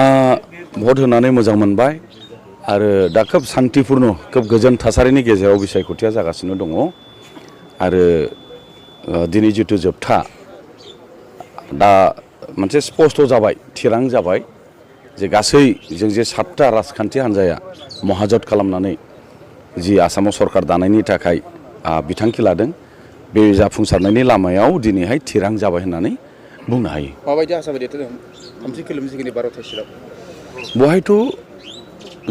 भट होनानै मोजां मोनबाय आरो दा खोब शान्तिपूर्ण खोब गोजोन थासारिनि गेजेराव बिसायख'थिया जागासिनो दङ आरो दिनै जितु जोबथा दा मोनसे स्पष्ट जाबाय थिरां जाबाय जे गासै जों जे 7टा राजखान्थि हान्जाया महाजोत खालामनानै जि आसामाव सरकार दानायनि थाखाय बिथांखि लादों बे जाफुंसारनायनि लामायाव दिनैहाय थिरां जाबाय होननानै बुंनो हायो। माबायदि आसा बायदि थामथि किल'मिटारनि 12था सिलाव बहायथ'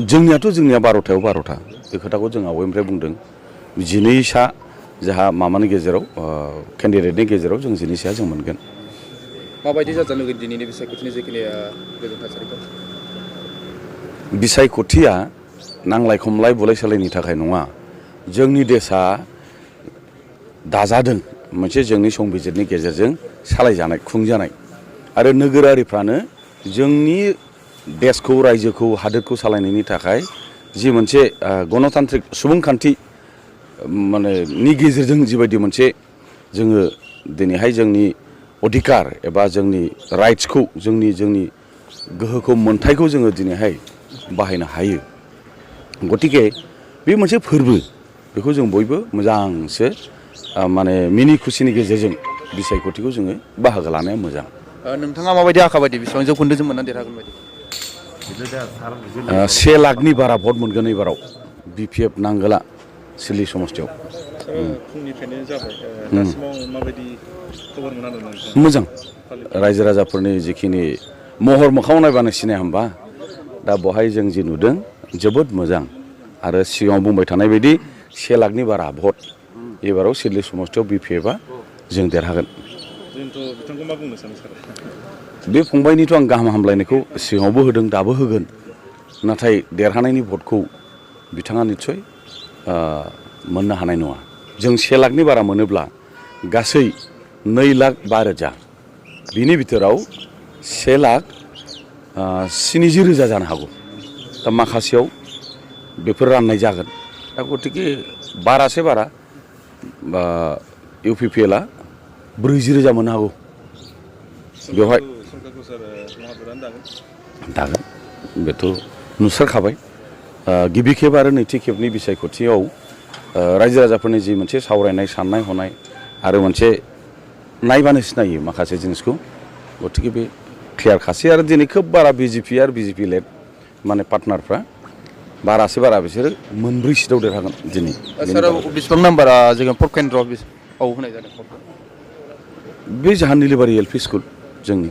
जोंनिया 12थायाव 12था बे खोथाखौ जों आवगायनिफ्राय बुंदों 12सा जोंहा माबानि गेजेराव केन्डिडेटनि गेजेराव जों 12सा जों मोनगोन। माबायदि जाजानो लुगैदों दिनैनि बिसायख'थिनि जिखिनि गोजोन थासारिखौ? बिसायख'थिया नांलाय खमलाय बुलाय सोलायनि थाखाय नङा। जोंनि देशा दाजादों मोनसे जोंनि संबिजिरनि गेजेरजों सालायजानाय खुंजानाय आरो नोगोरारिफ्रानो जोंनि देशखौ रायजोखौ हादोरखौ सालायनायनि थाखाय जि मोनसे गणतान्त्रिक सुबुंखान्थि माने नि गेजेरजों जिबायदि मोनसे जोङो दिनैहाय जोंनि अधिकार एबा जोंनि राइट्सखौ जोंनि गोहोखौ मोन्थायखौ जोङो दिनैहाय बाहायनो हायो। गतिके बे मोनसे फोरबो बेखौ जों बयबो मोजांसो माने मिनि खुसिनि गेजेरजों बिसायख'थिखौ जोङो बाहागो लानाया मोजां। नोंथाङा माबायदि आखा बायदि बेसेबां जौखोन्दो जों मोननानै देरहागोन बायदि? 1 लाखनि बारा भट मोनगोन एबाराव BPF नांगोला सिडली समस्तियाव। फुंनिफ्रायनो जाबाय दासिमाव माबायदि खबर मोनना दं नोंथाङा? मोजां रायजो राजाफोरनि जिखिनि महर मोखाङाव नायबानो सिनाया होमबा दा बहाय जों जि नुदों जोबोद मोजां आरो सिगाङाव बुंबाय थानाय बायदि 1 लाखनि बारा भट एबाराव सिडली समस्तियाव BPFआ जों देरहागोन। जोंथ' बिथांखौ मा बुंनो सानो सार? बे फंबायनिथ' आं गाहाम हामलायनायखौ सिगाङावबो होदों दाबो होगोन नाथाय देरहानायनि भटखौ बिथाङा निस्सय मोननो हानाय नङा। जों 1 लाखनि बारा मोनोब्ला गासै 2,05,000 बिनि बिथोराव 1,70,000 जानो हागौ। दा माखासेयाव बेफोर राननाय जागोन। दा गतिके बारासे बारा UPPLआ 40,000 मोननो हागौ। बेवहाय दागोन बेथ' नुसारखाबाय। गिबि खेब आरो नैथि खेबनि बिसायख'थियाव रायजो राजाफोरनि जि मोनसे सावरायनाय साननाय हनाय आरो मोनसे नायबानो सिनायो माखासे जिनिसखौ गतिके बे क्लियारखासै आरो दिनै खोब बारा BJP आरो BJP लेड माने पार्टनारफ्रा बारासे बारा बिसोरो 4 सिटआव देरहागोन दिनै। सार बेसेबां नाम्बारा जोङो भट केन्द्रआव होनाय जादों? बे जाहा निलिबारि LP स्कुल जोंनि